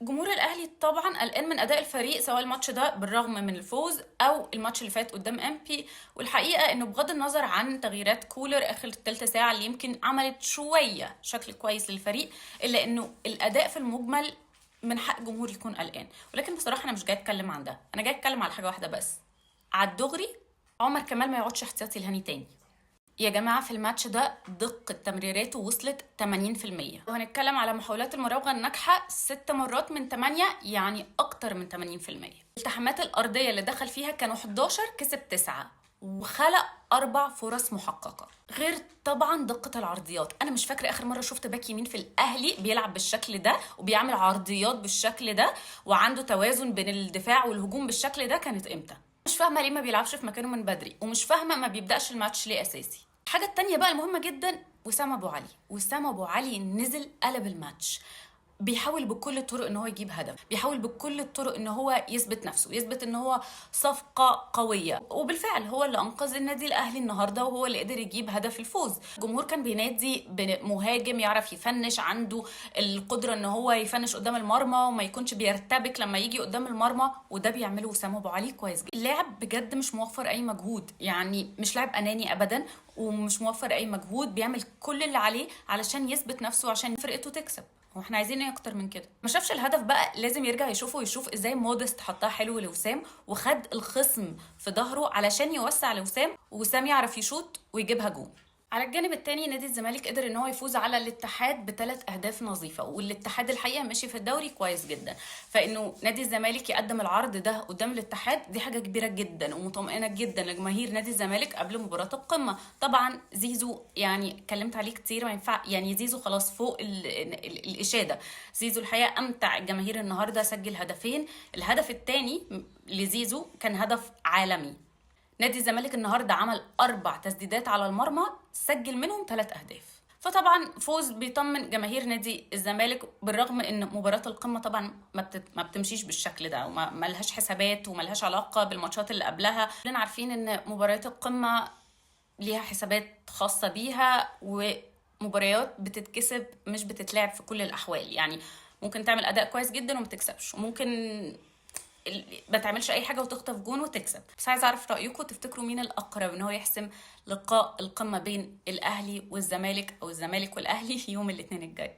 جمهور الاهلي طبعا قلقان من اداء الفريق، سواء الماتش ده بالرغم من الفوز او الماتش اللي فات قدام امبي. والحقيقة انه بغض النظر عن تغييرات كولر اخر الثلث ساعة اللي يمكن عملت شوية شكل كويس للفريق، الا انه الاداء في المجمل من حق الجمهور يكون قلقان. ولكن بصراحة انا مش جاية اتكلم عن ده، انا جاية اتكلم على حاجة واحدة بس، على الدغري: عمر كمال ما يقعدش احتياطي لهاني تاني. يا جماعة في الماتش ده دقة تمريراته وصلت 80%، وهنتكلم على محاولات المراوغة الناجحة 6 مرات من 8، يعني أكتر من 80%. الالتحامات الأرضية اللي دخل فيها كانوا 11، كسب 9، وخلق 4 فرص محققة، غير طبعا دقة العرضيات. أنا مش فاكرة آخر مرة شفت باك يمين في الأهلي بيلعب بالشكل ده وبيعمل عرضيات بالشكل ده وعنده توازن بين الدفاع والهجوم بالشكل ده، كانت إمتى؟ مش فاهمة ليه ما بيلعبش في مكانه من بدري، ومش فاهمة ما بيبدأش الماتش ليه أساسي. الحاجة التانية بقى المهمة جدا، وسام أبو علي. وسام أبو علي نزل قلب الماتش، بيحاول بكل الطرق ان هو يجيب هدف، بيحاول بكل الطرق ان هو يثبت نفسه، يثبت ان هو صفقة قوية، وبالفعل هو اللي انقذ النادي الاهلي النهارده، وهو اللي قدر يجيب هدف الفوز. الجمهور كان بينادي بمهاجم يعرف يفنش، عنده القدرة ان هو يفنش قدام المرمى وما يكونش بيرتبك لما يجي قدام المرمى، وده بيعمله وسام ابو علي كويس جدا. اللاعب بجد مش موفر اي مجهود، يعني مش لاعب اناني ابدا، ومش موفر اي مجهود، بيعمل كل اللي عليه علشان يثبت نفسه عشان فرقته تكسب. هو احنا عايزين ايه اكتر من كده؟ ما شافش الهدف بقى لازم يرجع يشوفه ويشوف ازاي مودست حطها حلو لوسام وخد الخصم في ظهره علشان يوسع لوسام، ووسام يعرف يشوط ويجيبها جون. على الجانب الثاني نادي الزمالك قدر ان هو يفوز على الاتحاد بثلاث اهداف نظيفة، والاتحاد الحقيقة ماشي في الدوري كويس جدا، فانه نادي الزمالك يقدم العرض ده قدام الاتحاد دي حاجة كبيرة جدا ومطمئنه جدا لجماهير نادي الزمالك قبل مباراة القمه. طبعا زيزو يعني اتكلمت عليه كتير، ما ينفع يعني زيزو خلاص فوق ال ال الاشادة. زيزو الحقيقة امتع الجماهير النهارده، سجل هدفين، الهدف الثاني لزيزو كان هدف عالمي. نادي الزمالك النهارده عمل 4 تسديدات على المرمى، سجل منهم 3 اهداف. فطبعا فوز بيطمن جماهير نادي الزمالك، بالرغم ان مباراة القمه طبعا ما بتمشيش بالشكل ده، وما ملهاش حسابات وملهاش علاقة بالماتشات اللي قبلها. كلنا عارفين ان مباريات القمه ليها حسابات خاصة بيها، ومباريات بتتكسب مش بتتلعب في كل الاحوال. يعني ممكن تعمل اداء كويس جدا وما تكسبش، وممكن ما تعملش اي حاجة وتخطف جون وتكسب. بس عايزه اعرف رايكم، تفتكروا مين الاقرب ان هو يحسم لقاء القمه بين الاهلي والزمالك او الزمالك والاهلي يوم الاثنين الجاي؟